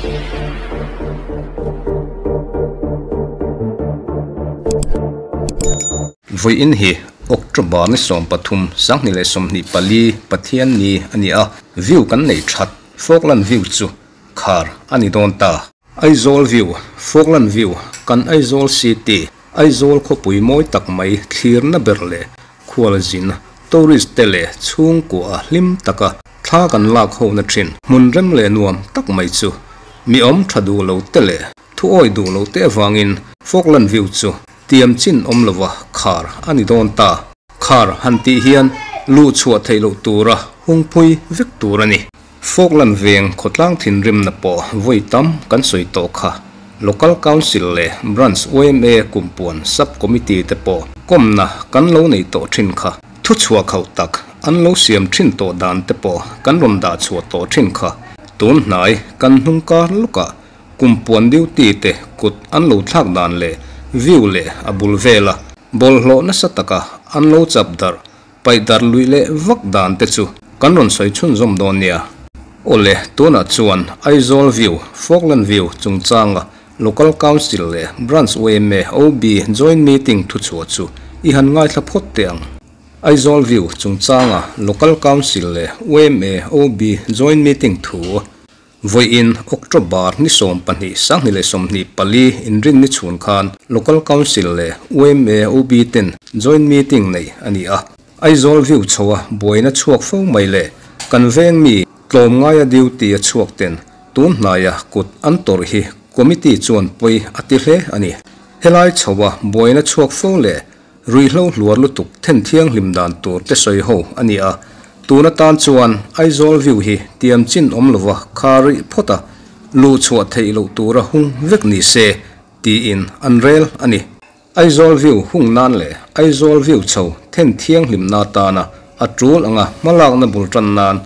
Vawiin hi October ni 13 2024 Pathianni a ni a, view kan nei that Falkland view chu khar a ni dawn ta. Aizawl view, Falkland view, kan Aizawl city, Aizawl khawpui mawi tak mai thlirna ber leh khualzin, tourist te leh chhungkua a hlim taka thla kan lak hona thin hmun rem leh nuam tak mai chu mi awm tha duh lo te leh thu awi duh lo te avangin Falkland view chu tiam chin awm lova khar a ni dawn ta. Khar han tih hian luh chhuah theih loh tura hungpui vek tur a ni. Falkland veng khawtlang thinrimna pawh vawi tam kan sawi tawh kha. Local Council leh Branch yma kumpuan Sub Committee te pawh kawmna kan lo nei tawh thin kha. Thuchhuah khauh tak an lo siam thin tawh dan te pawh kan rawn dah chhuah tawh thin kha. Tun hnai kan hnung kar lawkah kumpuan duty te kut an lo thlak dan leh view leh a bul vela bawlhhlawh nasa taka an lo chap darh Paih darh luih leh vak dan te chu kan rawn sawi chhunzawm dawn nia. Awle, tunah chuan Aizawl View, Falkland View chungchanga Local Council leh Branch yma OB Joint Meeting thuchhuah chu i han ngaithla phawt teh ang. Aizawl View chungchanga Local Council leh yma OB Joint Meeting thu Vawiin October ni 12 2024 inrinni chhun khan Local Council leh yma OB ten Joint Meeting nei a ni a. Aizawl view chhoa buaina chhuak fo mai leh kan veng mi tlawmngaia duty a chhuak ten tun hnaia kut an tawrh hi Committee chuan pawi a ti hle a ni. Helai chhoa buaina chhuak fo leh Ruihhlo hluar lutuk then thianghlim dan tur te sawi ho a ni a, tun atan chuan Aizawl view hi tiam chin awm lova kha rih phawt a, luh chhuah theih loh tura hung vek ni se tiin an rel a ni. Aizawl view hung nan leh Aizawl view chho then thianghlimna atana a tul anga hmalakna bul tan nan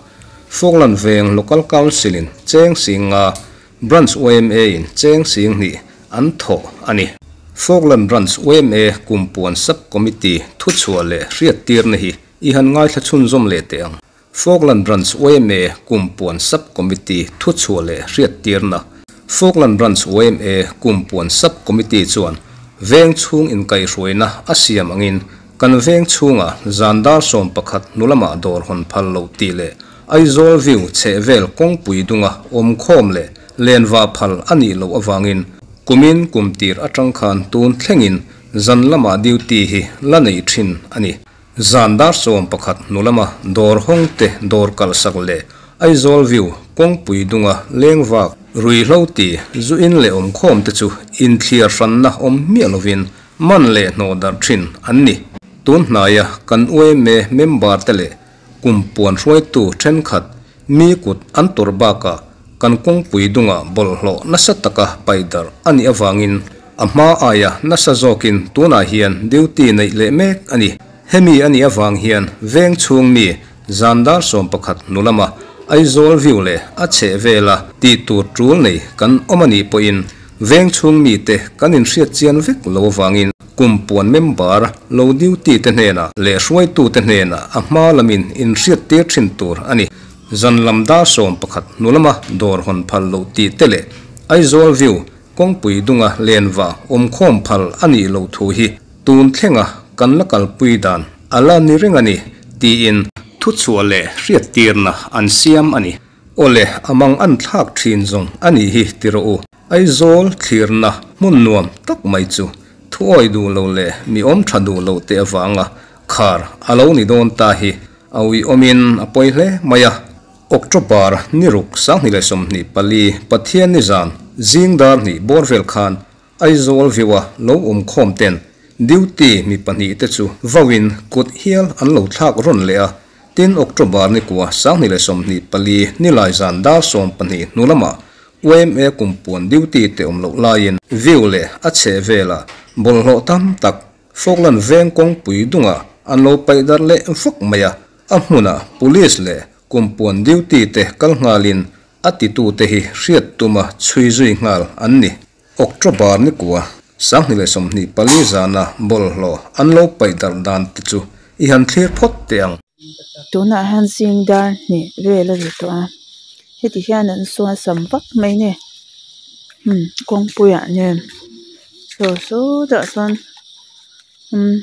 Falkland Veng Local Council in cheng singa Branch yma in cheng 2000 an thawh a ni. Falkland Branch yma Kumpuan Sub Committee thuchhuah leh hriattirna hi i han ngaithla chhunzawm leh teh ang. Falkland Branch yma Kumpuan Sub Committee thuchhuah leh hriattirna Falkland Branch yma Kumpuan Sub Committee chuan veng chhung inkaihhruaina a siam angin kan veng chhunga zan dar 11 hnu lamah dawr hawn phal loh tih leh Aizawl view chhehvel kawngpui dunga awmkhawm leh lenva phal a nih loh avangin kumin kum tir atang khan tun thlengin zan lamah duty hi la nei thin a ni. Zan dar 11 hnu lama dawr hawng te dawr kalhsak leh Aizawl view kawngpui dunga lengvak ruihhlo ti zu in leh awmkhawm te chu inthliar hranna awm miah lovin man leh hnawh darh thin an ni. Tun hnaia kan yma member te leh Kum puan hruaitu thenkhat mi kut an tawrh bakah kan kawngpui dungah bawlhhlawh nasa taka paih darh a nih avangin a hma aia nasa zawkin tunah hian duty neih leh mek a ni. Hemi a nih avang hian veng chhung mi zan dar 11 hnu lama Aizawl view leh a chheh vela tih tur tul nei kan awm a nih pawhin veng chhung mite kan inhriat chian vek lo avangin kum puan member lo duty te hnenah leh hruaitute hnenah a hma lamin inhriat tir thin tur a ni. Zan lam dar 11 hnu lama dawr hawn phal loh tih te leh Aizawl view kawngpui dunga lenva awmkhawm phal a nih loh thu hi tun thlenga kan la kalpui dan a la ni reng a ni tiin thuchhuah leh hriattirna an siam a ni. Awle, a mang an thlak thin zawng a nih hi ti rawh u. Aizawl thlirna hmun nuam tak mai chu thuawi duh lo leh mi awm tha duh lo te avanga khar a lo ni dawn ta hi a uiawmin a pawi hle mai a. October ni 6 2024 Pathian ni zan zing dar 2 bawr vel khan Aizawl view-a lo awmkhawm ten duty mi pahnih te chu vauin kut hial an lo thlak rawn leh a. Tin, October ni 9 2024 ni lai zan dar 12 hnu lamah yma kumpuan duty te awm loh laiin view leh a chheh velah bawlhhlawh tam tak Falkland veng kawngpui dungah an lo paih darh leh vak mai a. A hmunah police leh kumpuan duty te kal nghalin a titute hi hriat tuma chhui zui nghal an ni. October ni 9 2024 zana bawlhhlawh an lo paih darh dan te chu i han thlir phawt teh ang. Tunah hian zing dar hnih vel a ri tawh a heti hian an suasam vak mai a ni. Umm kawngpuiah nen saw sawtah sawn umm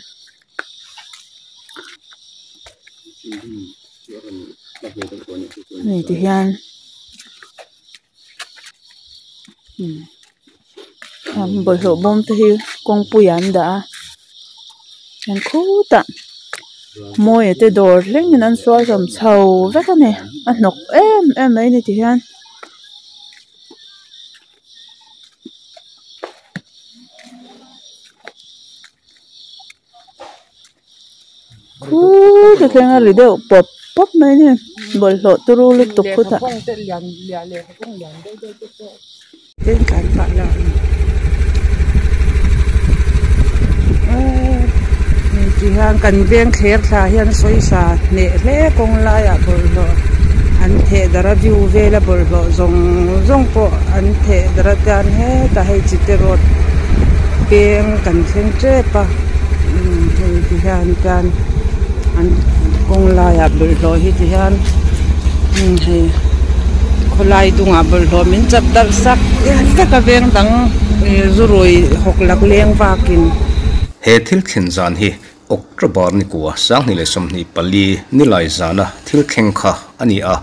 hei ti hian umm bawlhhlawh bawm te hi kawngpuiah an dah a chuan khutah Mawia te dawr thlengin an sual zawm chho vek a ni a hnawk em em mai a ni tihian. Khuu thleng a ri deuh pawp pawp mai a ni bawlhhlawh turu lutuk khutah. Tihian kan veng thler thla hian sawisa hneh hle kawng laiah bawlhhlawh an theh darh a view vela bawlhhlawh zawng zawng pawh an theh darh a tian hetah hei chite road peng kan thleng tep a hei tihian tian an kawng laiah bawlhhlawh hi tihian hei khawlai dungah bawlhhlawh min chap darh sak vek a veng dang zurui hawk lak leng vakin. He thil thlen zan hi October ni kua 2024 nilai zana thil thleng kha a ni a,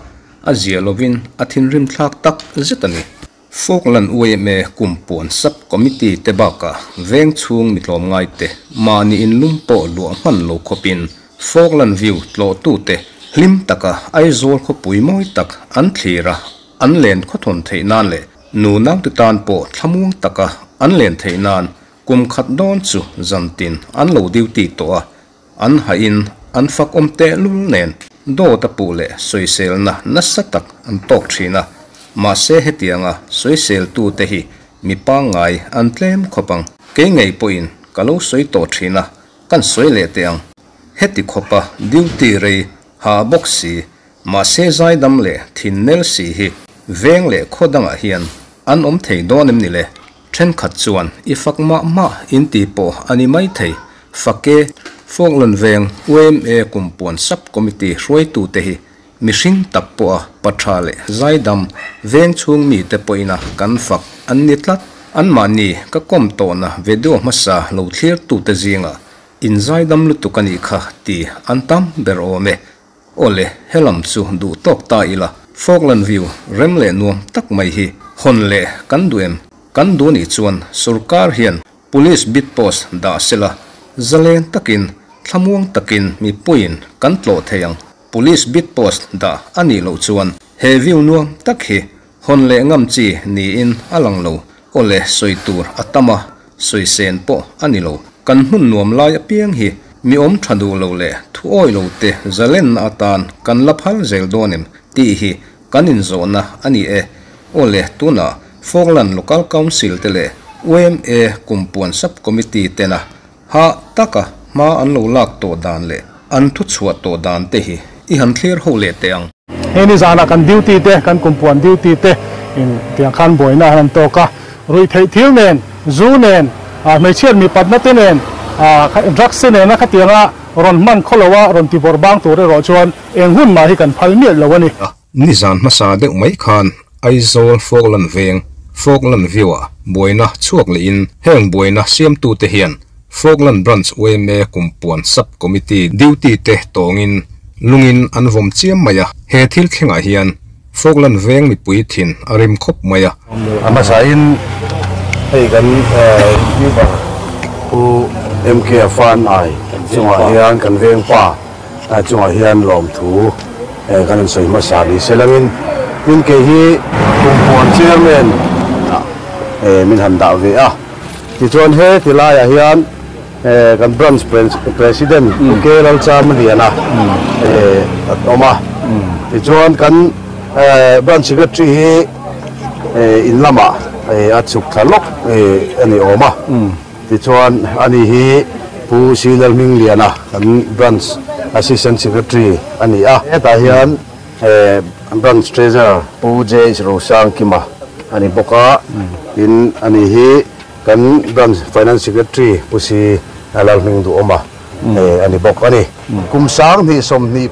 a ziah lovin a thinrim thlak tak zet a ni. Falkland yma kumpuan Sub Committee te bakah veng chhung mi tlawmngai te mahni inlum pawh luah hman lo khawpin Falkland View tlawhtute hlim taka Aizawl khawpui mawi tak an thlir a, an len khawthawn theih nan leh nu naute tan pawh thlamuang taka an len theih nan kum khat dawn chu zantin an lo duty tawh a, An hahin an fakawm tehlul nen dawt a puh leh sawiselna nasa tak an tawk thin a, mahse hetianga sawiseltute hi mi pangngai an tlem khawp ang. Kei ngei pawhin ka lo sawi tawh thin a, kan sawi leh teh ang. Heti khawpa duty rei ha bawk si, mahse zaidam leh thin nel si hi veng leh khaw dangah hian an awm thei dawn em ni le? Thenkhat chuan i fak mah mah in ti pawh a ni mai thei. Fake, Falkland Veng yma Kumpuan Sub Committee hruaitute hi mihring tak pawha pa tha leh zaidam veng chhung mite pawhina kan fak an ni tlat. Anmahni ka kawm tawhna video hmasa lo thlirtute zingah in zaidam lutuk a nih kha ti an tam ber awm e. Awle, helam chu duh tawk ta ila, Falkland View rem leh nuam tak mai hi hawn leh kan duh em? Kan duh nih chuan sorkar hian Police beat post dah sela, zalen takin, thlamuang takin mipuiin kan tlawh thei ang. Police beat post dah a nih loh chuan he view nuam tak hi hawn leh ngam chi niin a lang lo. Awle, sawi tur a tam a, sawi sen pawh a ni lo. Kan hmun nuam lai apiang hi mi awm tha duh lo leh thu awi lo te zalenna atan kan la phal zel dawn em tih hi kan inzawhna a ni e. Awle, tunah Falkland Local Council te leh yma Kumpuan Sub Committee tena hah taka hma an lo lak tawh dan leh an thu chhuah tawh dan te hi i han thlir ho leh teh ang. Hei ni zanah kan duty te, kan kumpuan duty te in tiang khan buaina an han tawk a, ruihtheih thil nen, zu nen, hmeichhiat mipatna te nen, drugs te nena khatianga rawn hman khaw lo a rawn ti bawrh bang tur erawh chuan eng hun mah hi kan phal miah lo a ni. Nizan hmasa deuh mai khan Aizawl Falkland veng, Falkland View-ah buaina chhuak lehin heng buaina siamtute hian Falkland Branch yma Kumpuan Sub Committee duty te tawngin lungin an vawm chiam mai a, he thil thlengah hian Falkland veng mipui thin a rim khawp mai a. A hmasain hei kan Youtuber Pu MK Afan Ai chungah hian kan veng pa chungah hian lawmthu kan rawn sawi hmasa ni se langin tin kei hi Kumpuan Chairman ah min han dah ve a. Tichuan he ti laiah hian kan Branch President Pu K Lalchamliana a awm a. Tichuan kan Branch Secretary hi in lamah a chhuk thla lawk a ni awm a. Tichuan ani hi Pu C Lalhmingliana kan Branch Assistant Secretary a ni a. Hetah hian Branch Treasurer Pu JH Rosangkima a ni bawk a, tin ani hi kan Branch Finance Secretary Pu Si Lalhming Duhawma a ni bawk a ni. Kum 2021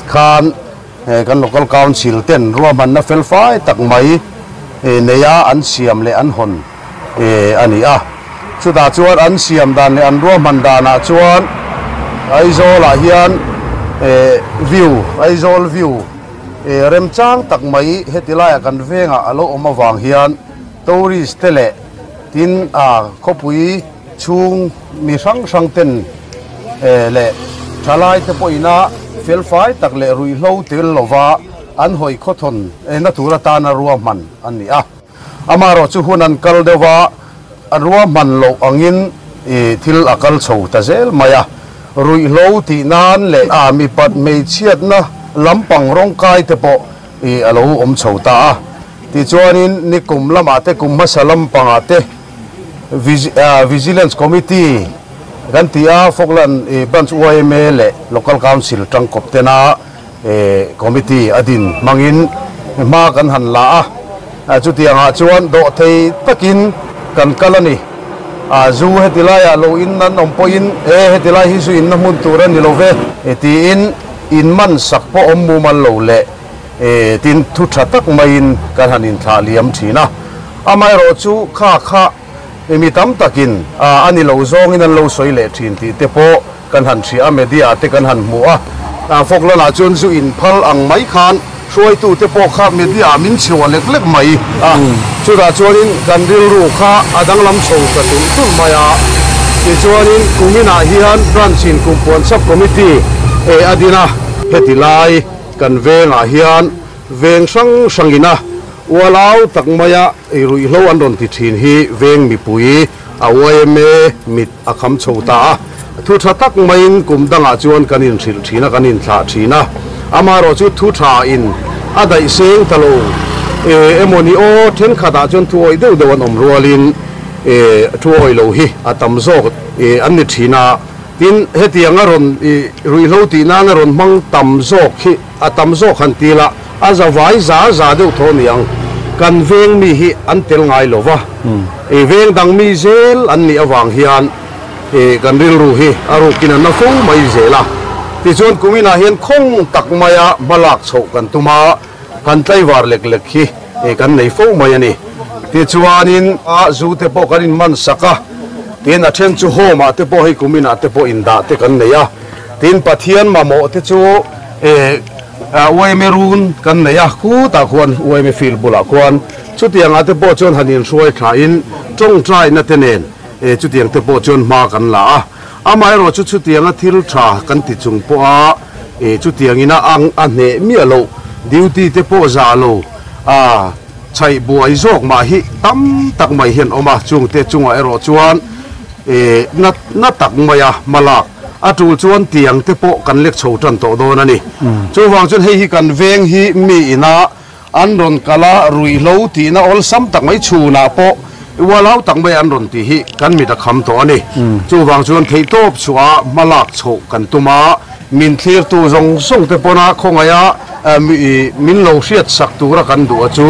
khan kan Local Council ten ruahmanna felfai tak mai neia an siam leh an hawn a ni a. Chutah chuan an siam dan leh an ruahman danah chuan Aizawlah hian view, Aizawl view remchang tak mai heti laiah kan vengah a lo awm avang hian tourist te leh tin khawpui chhung mi hrang hrang ten leh thalai te pawhina felfai tak leh ruihhlo tel lova an hawi khawthawn na tur atana ruahman a ni a. Amaherawh chu hun an kal deuh a, a ruahman loh angin thil a kal chho ta zel mai a. Ruihhlo tih nan leh a mipat hmeichhiatna lampang rawngkai te pawh a lo awm chho ta a. Tichuanin nikum lamah te kum hmasa lampangah te Vigilance Committee kan ti a, Falkland Branch yma leh Local Council tangkawp tena Committee a din hmangin hma kan han la a, chutiangah chuan dawhthei takin kan kal a ni. Zu heti laiah lo in an awm pawhin e heti lai hi zu inna hmun tur a ni lo ve tiin in man sak pawh awm mumal lo leh tin thu tha tak maiin kan han inthlah liam thin a. Amaherawhchu kha kha mi tam takin a ni lo zawngin an lo sawi leh thin tih te pawh kan han hria a, media te kan han hmu a. Falkland ah chuan zu in phal ang mai khan hruaitu te pawh kha media ah min chhiwa lek lek mai a, chutah chuanin kan rilru kha a danglam chho ta tulh tulh mai a. Tichuanin kuminah hian branch in kumpuan sub committee a din a, heti lai kan vengah hian veng hrang hrangin a ualau tak maia ruihhlo an rawn ti thin hi veng mipui a yma mit a kham chho ta a, thu tha tak maiin kum dangah chuan kan inhrilh thin a, kan inthlah thin a, amaherawh chu thu tha in a daih seng ta lo e emaw ni aw, thenkhatah chuan thu awih deuh deuh an awm rualin e thu awih lo hi a tam zawk e an ni thin a, tin hetiang a rawn i ruihhlo tih nan a rawn hmang tam zawk hi a tam zawk han ti la. A za vai za za deuh tho niang. Kan veng mi hi an tel ngai lo va, i veng dang mi zel an nih avang hian i kan rilru hi a rukin a na fo mai zel a. Tichuan kuminah hian khawng tak maia hmalak chhoh kan tum a, kan tlaivar lek lek hi i kan nei fo mai a ni. Tichuanin a zu te pawh kan inman sak a, tin a then chu home ah te pawh hei kuminah te pawh indah te kan nei a, tin Pathian mamawh te chu e Uaime run kan nei a, khutah khuan uaime field bulah khuan chutiangah te pawh chuan han inhruai thlain tawngtaina te nen chutiang te pawh chuan hma kan la a. Amaherawh chu chutianga thil tha kan ti chung pawha chutiangin a ang a hneh miah loh, duty te pawh zah lo a chhaih buai zawk mah hi tam tak mai hian awm a, chungte chungah erawh chuan na tak maia hmalak A tul chuan tiang te pawh kan lek chho tan tawh dawn a ni. Chuvang chuan hei hi kan veng hi mi ina an rawn kal a, ruihhlo tihna awlsam tak mai chhunah pawh ualau tak mai an rawn tih hi kan mit a kham tawh a ni. Chuvang chuan theihtawp chhuah hmalak chhoh kan tum a, min thlirtu zawng zawng te pawna khawngaiha min lo hriat sak tura kan duh a chu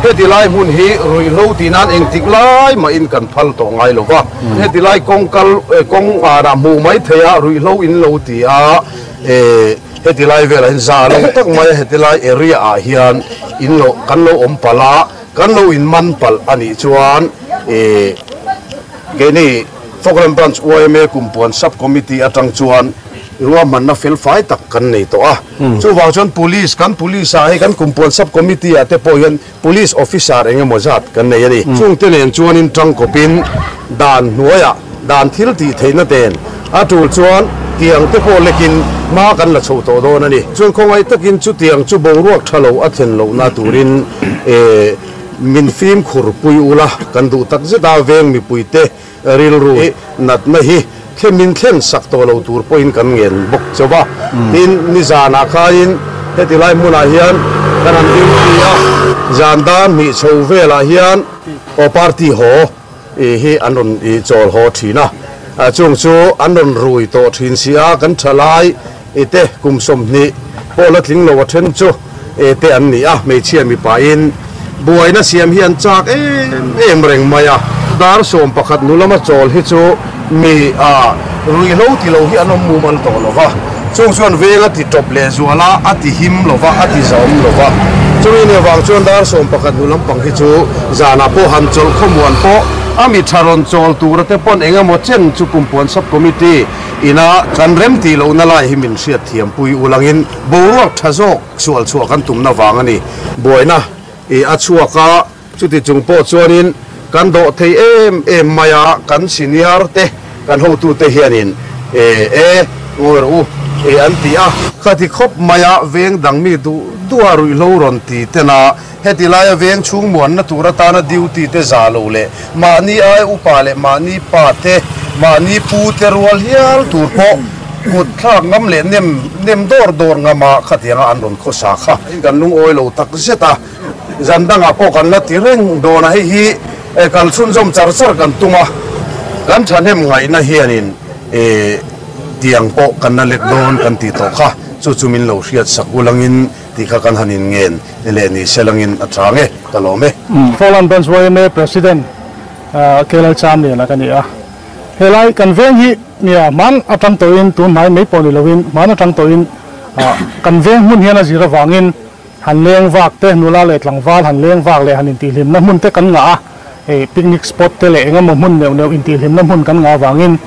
heti lai hmun hi ruihhlo tih nan engtik lai mahin kan phal tawh ngai lo va, heti lai kawng kal kawng anah hmuh mai theih a ruihhlo in lo ti a, heti lai velah hian za lo tak mai a heti lai area ah hian in lo kan lo awm palh a, kan lo in man palh a nih chuan keini Falkland Branch yma Kumpuan Sub Committee atang chuan ruahmanna felfai tak kan nei tawh a. Chuvang chuan Police, kan Police ah hei kan Kumpuan Sub Committee ah te pawh hian Police Officer eng emaw zat kan nei a ni. Chungte nen chuanin tangkawpin dan hnuaiah dan thil tih theihna ten a tul chuan tiang te pawh lekin hma kan la chho tawh dawn a ni. Chuan khawngaih takin chutiang chu boruak tha lo a thlen lohna turin min fimkhur pui ula kan duh tak zet a, veng mipuite Rilru natna hi thlemin thlen sak tawh lo tur pawhin kan ngen bawk chauh a. Tin, nizanah khain heti lai hmunah hian kan han duty a, zan dar hnih chho velah hian aw party haw hi an rawn chawl haw thin a. Chung chu an rawn rui tawh thin si a, kan thalai te kum 20 pawh la tling lo a then chu te an ni a, hmeichhia mipain buaina siam hi an chak em em reng mai a. Dar 11 nu lama chawl hi chu mi a ruihhlo ti lo hi an awm mumal tawh lo va, chung chuan veng a ti tawp leh zual a, a ti him lo va, a ti zawm lo va. Chumi nih avang chuan dar 11 hnu lampang hi chu zanah pawh han chawlh khawmuan pawh a mi tha rawn chawl tura te pawn eng emaw chen chu Kumpuan Sub Committee ina kan rem tih lohna lai hi min hriat thiampui ulangin boruak tha zawk sual chhuah kan tumna vang a ni. Buaina i a chhuak a, chuti chung pawh chuanin kan dawh thei em em mai a, kan senior te, kan hotute hianin e e ngawi rawh u e an ti a. Khati khawp maia veng dang mi duh duha ruihhlo rawn ti tena heti laia veng chhung muanna tur atana duty te za lo leh mahni ai upa leh mahni pa te, mahni pu te rual hial tur pawh kut thlak ngam leh nem nem dawr dawr ngama khatianga an rawn khawsa kha kan lungawi lo tak zet a. Zan dangah pawh kan la ti reng dawn a, hei hi kal chhunzawm char char kan tum a, kan thahnem ngaihna hianin tiang pawh kan la lek dawn kan tih tawh kha, chu chu min lo hriat sak ulangin tih kha kan han inngen leh ni se langin a chang e, ka lawm e. Falkland Branch yma President Kelal Chamliana ka ni a, helai kan veng hi nia hman atang tawhin tun hnai mai pawh ni loin hman atang tawhin kan veng hmun hian a zir avangin Han leng vak te, nula leh tlangval han leng vak leh han intihhlimna hmun te kan ngah a, hei picnic spot te leh engemaw hmun neuh neuh intihhlimna hmun kan ngah avangin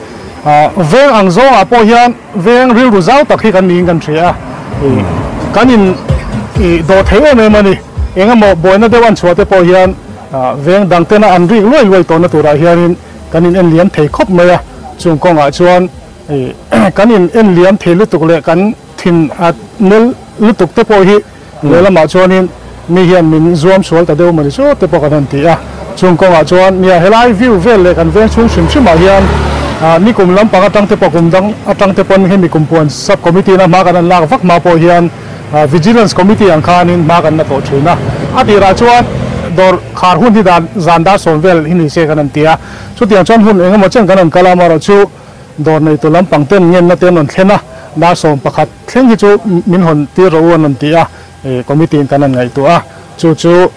veng ang zawngah pawh hian veng rilru zau tak hi kan niin kan hria a, kan in dawh thei em em a ni. Engemaw buaina deuh an chhuah te pawh hian veng dang tena an rik luai luai tawhna turah hianin kan in enliam thei khawp mai a, chung kawngah chuan kan in enliam thei lutuk leh kan Thin a nel lutuk te pawh hi lehlamah chuanin mi hian min zuam sual ta deuh mawni chu te pawh kan han ti a. Chung kawngah chuan nia helai view vel leh kan veng chhung hrim hrimah hian nikum lampang atang te pawh kum dang atang te pawn hemi kumpuan sub committee na hma kan han lak vak hma pawh hian vigilance committee ang khanin hma kan la tawh thin a. A tirah chuan dawr khar hun hi dan zan dar sawm vel hi ni se kan han ti a. Chutiang chuan hun engemaw chen kan han kal a, amaherawh chu Dawr neitu lampang ten ngenna te an rawn thlen a, dar 11 thleng hi chu min hawn tir rawh u an rawn ti a, committee in kan han ngaihtuah a, chu chu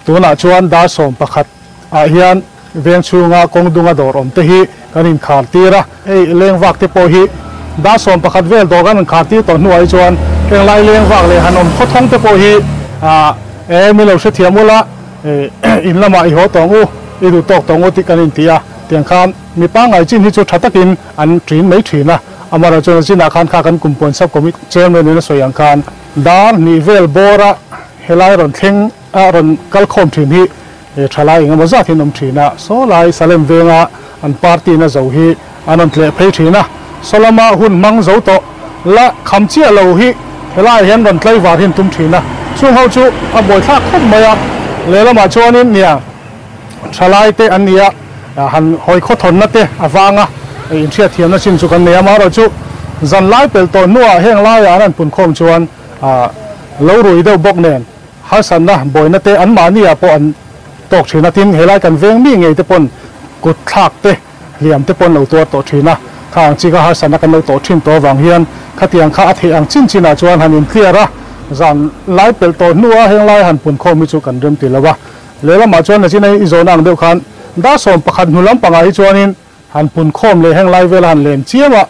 tunah chuan dar 11 ah hian veng chhunga kawng dunga dawr awm te hi kan inkhar tir a, hei leng vak te pawh hi dar 11 vel dawr kan rawn khar tir tawh hnuah hi chuan heng lai leng vak leh han awm khawthawng te pawh hi e mi lo hrethiam ula in lamah i haw tawng u, i duh tawk tawng u tih kan inti a, tiang khan. Mi pangngai chin hi chu tha takin an ṭin mai ṭhin a, amaherawh chuan a zinah khan kha kan kumpuan sub committee chairman in a sawi ang khan dar hnih vel bawra helai rawn thleng a rawn kal khawm ṭhin hi thalai eng emaw zat hi an awm ṭhin a, saw lai Salem venga an party na zo hi an rawn tleh phei ṭhin a, saw lama hun hmang zo tawh la kham chiah lo hi helaiah hian rawn tlaivar hi an tum ṭhin a, chung ho chu a buaithlak khawp mai a, lehlamah chuanin nia. Thalai te an ni a, han hawi khawthawnna te a vang a, inhriatthiamna chin chu kan nei a, amaherawh chu zan lai pelh tawh hnuah heng laiah an han punkhawm chuan lo rui deuh bawk nen harsatna bawina te anmahni ah pawh an tawk thin a, tin helai kan veng mi ngei te pawn kut thlak te hliam te pawh an lo tuar tawh thin a, kha ang chi kha harsatna kan lo tawh thin tawh avang hian khatiang kha a theih ang chin chinah chuan han in-clear a, zan lai pelh tawh hnuah heng lai han punkhawm hi chu kan rem ti lo a. Lehlamah chuan nachin i zawhna ang deuh khan dar 11 hnu lampangah hi chuanin han pun khawm leh heng lai vela han len chiam a,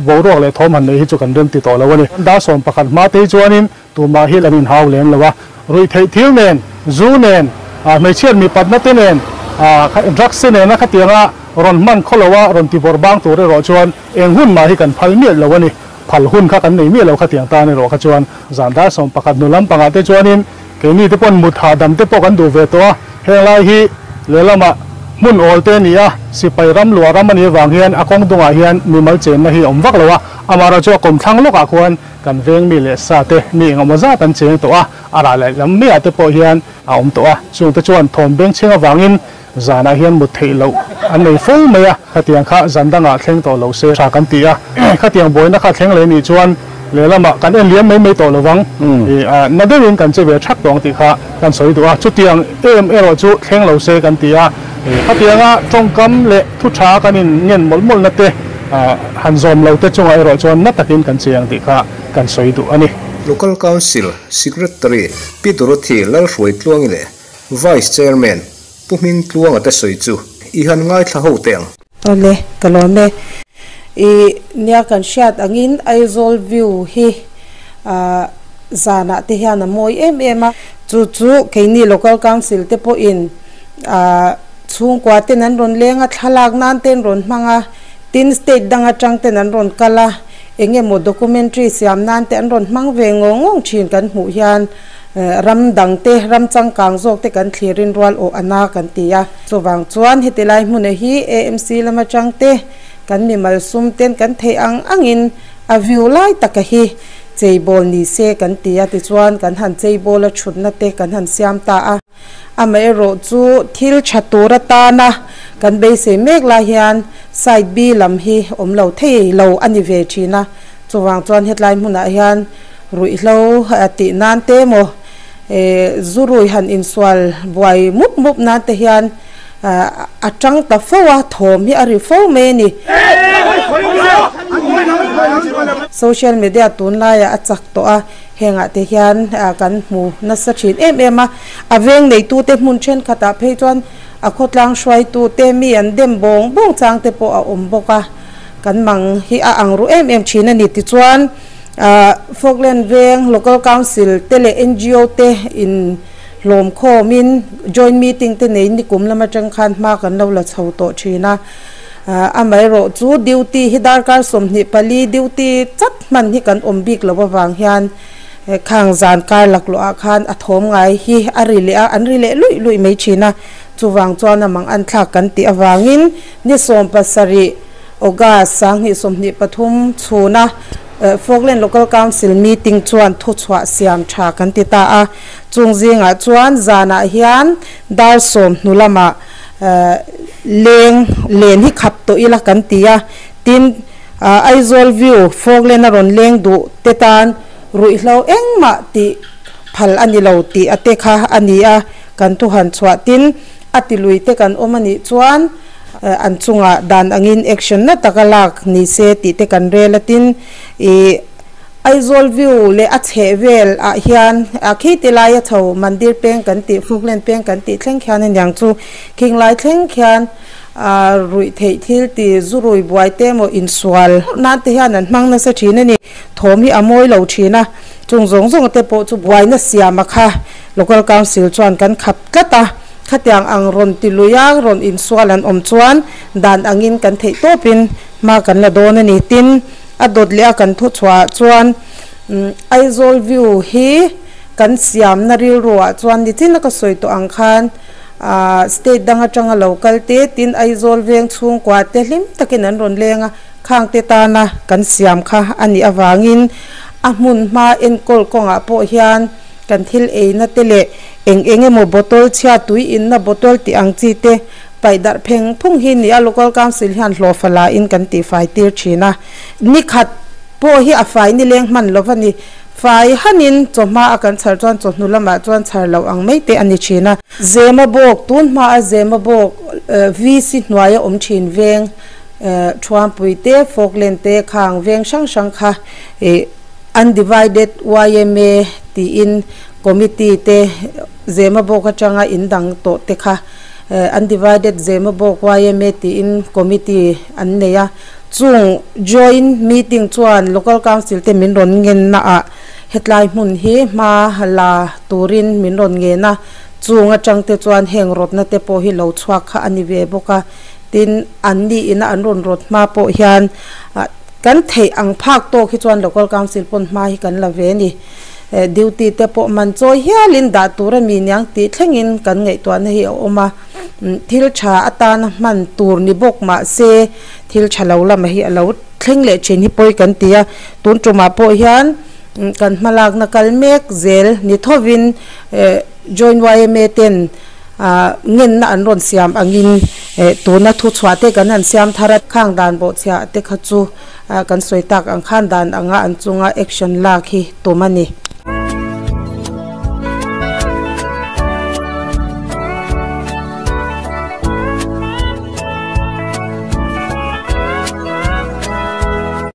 boruak leh thawm han neih hi chu kan rem ti tawh lo a ni. Dar 11 hma te hi chuanin tumah hi an inhau lem lo a, ruih theih thil nen, zu nen, hmeichhiat mipatna te nen, drugs te nena khatianga rawn hman khaw lo a rawn ti bawrh bang tur erawh chuan eng hun mah hi kan phal miah lo a ni. Phal hun kha kan nei miah lo khatiang tan erawh kha chuan zan dar 11 hnu lampangah te chuanin Keini te pawn mut hahdam te pawh kan duh ve tawh a, heng lai hi lehlamah hmun awl te a ni a, sipai ram luah ram a nih avang hian a kawng dungah hian mimal chenna hi a awm vak lo a, amaherawh chu a kawmthlang lawkah khuan kan veng mi leh sa te mi engemaw zat an cheng tawh a, a rah leh lam maiah te pawh hian a awm tawh a, chung te chuan thawm beng chheng avangin zanah hian mut theih loh an nei fo mai a, khatiang kha zan dangah thleng tawh lo se tha kan ti a, khatiang buaina kha thleng leh nih chuan lehlamah kan en liam mai mai tawh lo vang, na deuhin kan che ve thak tawh ang tih kha kan sawi duh a, chutiang em erawh chu thleng lo se kan ti a, khatianga tawngkam leh thu tha kan in ngen mawlh mawlhna te han zawm lo te chungah erawh chuan na takin kan che ang tih kha kan sawi duh a ni. Local Council Secretary Pi Dorothy Lalhruaitluangi leh Vice Chairman Pu Hmingtluanga te sawi chu i han ngaithla ho teh ang. Awle, ka lawm e. I nia kan hriat angin Aizawl view hi ah Zanah te hian a mawi em em a. Chu chu keini Local Council te pawhin ah chhungkua ten an rawn leng a, thlalak nan te an rawn hmang a, tin state dang atang ten an rawn kal a, eng emaw documentary siam nan te an rawn hmang ve ngawng ngawng thin kan hmuh hian ram dang te, ram changkang zawk te kan thlir in rual awh a na kan ti a. Chuvang chuan heti lai hmuna hi AMC lam atang te kan mimal sum ten kan theih ang angin a view lai taka hi Cheibawl ni se kan ti a, tichuan kan han cheibawl a thutna te kan han siam ta a. Amaherawh chu thil tha tur atana kan beisei mek lai hian side B lam hi awm lo thei lo a ni ve thin a, chuvang chuan hetlai hmunah hian ruihhlo tih nan te emaw zu rui han insual buai mup mup nan te hian a tang ta fo a, thawm hi a ri fo mai a ni. Social media tunlaiah a chak tawh a, hengah te hian kan hmu nasa thin em em a. A veng neitute hmun thenkhatah phei chuan a khawtlang hruaitute mi an dem bawng bawng chang te pawh a awm bawk a, kan mang hi a ang ru em em thin a ni. Tichuan Falkland veng Local Council te leh NGO te in Hlawm khawmin joint meeting te nei nikum lam atang khan hma kan lo la chho tawh thin a, amaherawh chu duty hi darkar 24 duty chat hman hi kan awm bik lo avang hian khang zan kar laklawh ah khan a thawm ngai hi a ri leh a, an ri leh luih luih mai thin a, chuvang chuan a mang an thlak kan tih avangin ni 17 August 2023 chhuna Falkland Local Council meeting chuan thuchhuah siam tha kan ti ta a. Chung zingah chuan zanah hian dar 10 hnu lamah leng len hi khap tawh ila kan ti a, tin Aizawl view Falkland a rawn leng duh te tan ruihhlo engmah tih phal a ni lo tih a te kha a ni a, kan thu han chhuah tin a ti lui te kan awm a nih chuan an chungah dan angin action na taka lak ni se tih te kan rel a, tin ih. Aizawl view leh a chheh vel ah hian a khi ti lai a chho mandir peng kan tih Falkland peng kan tih thleng khian aniang chu khing lai thleng khian ah ruih theih thil ti zu rui buai te emaw insual nan te hian an hmang nasa thin a ni thawm hi a mawi lo thin a chung zawng zawng te pawh chu buaina siam a kha Local Council chuan kan khap tlat a khatiang ang rawn ti lui a rawn insual an awm chuan dan angin kan theih tawpin hma kan la dawn a ni tin. A dawt leh a kan thu chhuah chuan Aizawl view hi kan siamna rilru ah chuan nichin a ka sawi tawh ang khan state dang atanga lo kal te tin Aizawl veng chhungkua te hlim takin an rawn leng a, khang te tana kan siam kha a nih avangin a hmun hma enkawl kawngah pawh hian kan thil eina te leh eng eng emaw bottle chhia tui inna bottle tih ang chi te Paih darh pheng phung hi nia Local Council hian hlawhfa la in kan tih fai tir thin a, ni khat pawh hi a fai ni leng hman lo va ni. Fai hanin chawhma a kan chhar chuan chawhnu lamah chuan chhar loh ang mai te a ni thin a. Zema bawk, tun hma a Zema bawk VC hnuaia awm thin veng Thuampui te, Falkland te khang veng hrang hrang kha Undivided yma tiin Committee te Zema bawk atanga in dang tawh te kha Undivided Zemabawk yma tiin committee an nei a, chung joint meeting chuan Local Council te min rawn ngen na ah hetlai hmun hi hma la turin min rawn ngen a, chung atang te chuan heng rawtna te pawh hi lo chhuak kha a ni ve bawk a, tin an ni ina an rawn rawt hma pawh hian kan theih ang phak tawk hi chuan Local Council pawn hma hi kan la ve a ni. Duty te pawh man chawi hialin dah tur a mi niang tih thlengin kan ngaihtuahna hi a awm a, thil tha atana hman tur ni bawk mah se thil tha lo lama hi a lo thleng leh thin hi pawi kan ti a, tun tumah pawh hian kan hmalakna kal mek zel ni thovin Joint yma ten ngenna an rawn siam angin tuna thuchhuah te kan han siam thar a, khang dan bawhchhiah te kha chu. Kan sawi tak ang khan dan anga an chunga action lak hi tum a ni.